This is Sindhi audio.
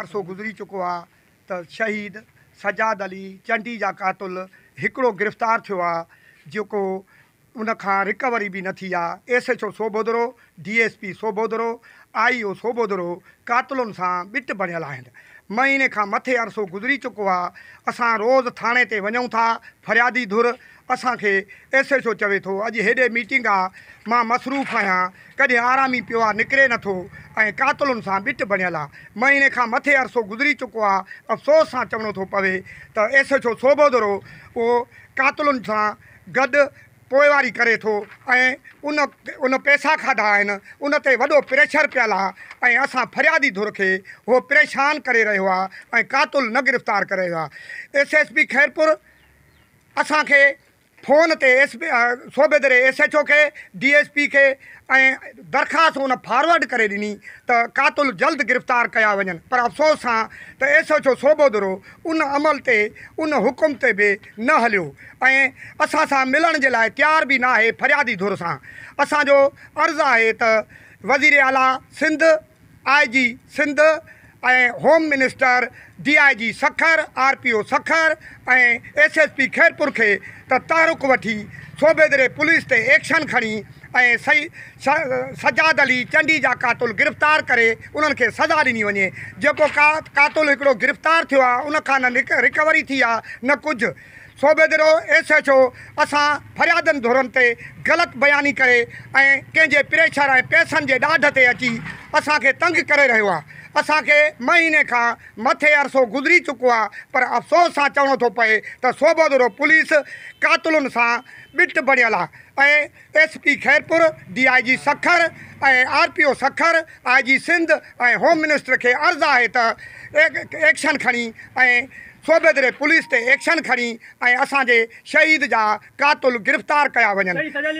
عرصو گذري چڪو آ ته شهيد سجاد علي چنڊي جا قاتل هڪڙو گرفتار ٿيو آ جيڪو ان کان رڪوري به نه ٿي آ، S H O Sobhodero, D S P Sobhodero, I O Sobhodero قاتلن سان ٻٽ بڻيل آهن. مهيني کان مٿي عرصو گذري چڪو آ، اسان روز ٿاڻي تي وڃون ٿا، فريادي ڌر اسان کي ايس ايڇ او چوي ٿو اڄ هيڏي ميٽنگ آ، مان مصروف آهيان، ڪڏهن آرامي پيو آ نڪري نٿو ۽ قاتلن سان ٻٽ بڻيل آ. مهيني کان مٿي عرصو گذري چڪو آ، افسوس سان چوڻو ٿو پوي ته ايس ايڇ او سوڀودرو اهو قاتلن سان گڏ پوئواري ڪري ٿو ۽ ان ان پئسا کاڌا آهن ان تي وڏو پريشر پيل آ ۽ اسان فريادي ڌر کي اهو پريشان ڪري رهيو آ ۽ قاتل نه گرفتار ڪري رهيو آ. ايس ايس پي خيرپور اسان کي فون تي ايس پي صوبيدري ايس ايڇ او کي ڊي ايس پي کي ۽ درخواست ان فارورڊ ڪري ڏني ته قاتل جلد گرفتار ڪيا وڃن پر افسوس سان ته ايس ايڇ او صوبودرو ان عمل تي ان حڪم تي به نه هليو ۽ اسان سان ملڻ جي لاء تيار به ناهي فريادي ڌر سان اسان جو عرض آهي ته وزير اعليٰ Sindh I G Sindh ۽ home minister, D I G Sukkur, R P O Sukkur ۽ S S P Khairpur کي ته تحرڪ وٺي صوبيدري پوليس تي ايڪشن کڻي ۽ سجاد علي چنڊي جا قاتل گرفتار ڪري انهن کي سزا ڏني وڃي جيڪو قاتل هڪڙو گرفتار ٿيو آهي ان کان نه رڪوري ٿي آهي نه ڪجهه صوبيدرو ايس ايڇ او اسان فريادن ڌرن تي غلط بياني ڪري ۽ ڪنهن جي پريشر ۽ پئسن جي ڏاڍ تي اچي اسان کي تنگ ڪري رهيو آهي اسان کي مهيني کان مٿي عرصو گذري چڪو آهي پر افسوس سان چوڻو ٿو پئي ته صوبيدرو پوليس قاتلن سان ٻٽ بڻيل آهي ۽ S P Khairpur, D I G Sukkur ۽ R P O Sukkur, I G Sindh ۽ home minister کي عرض آهي ته ايڪشن کڻي ۽ صوبيدري پوليس تي ايڪشن کڻي ۽ اسان جي شهيد جا قاتل گرفتار ڪيا وڃن.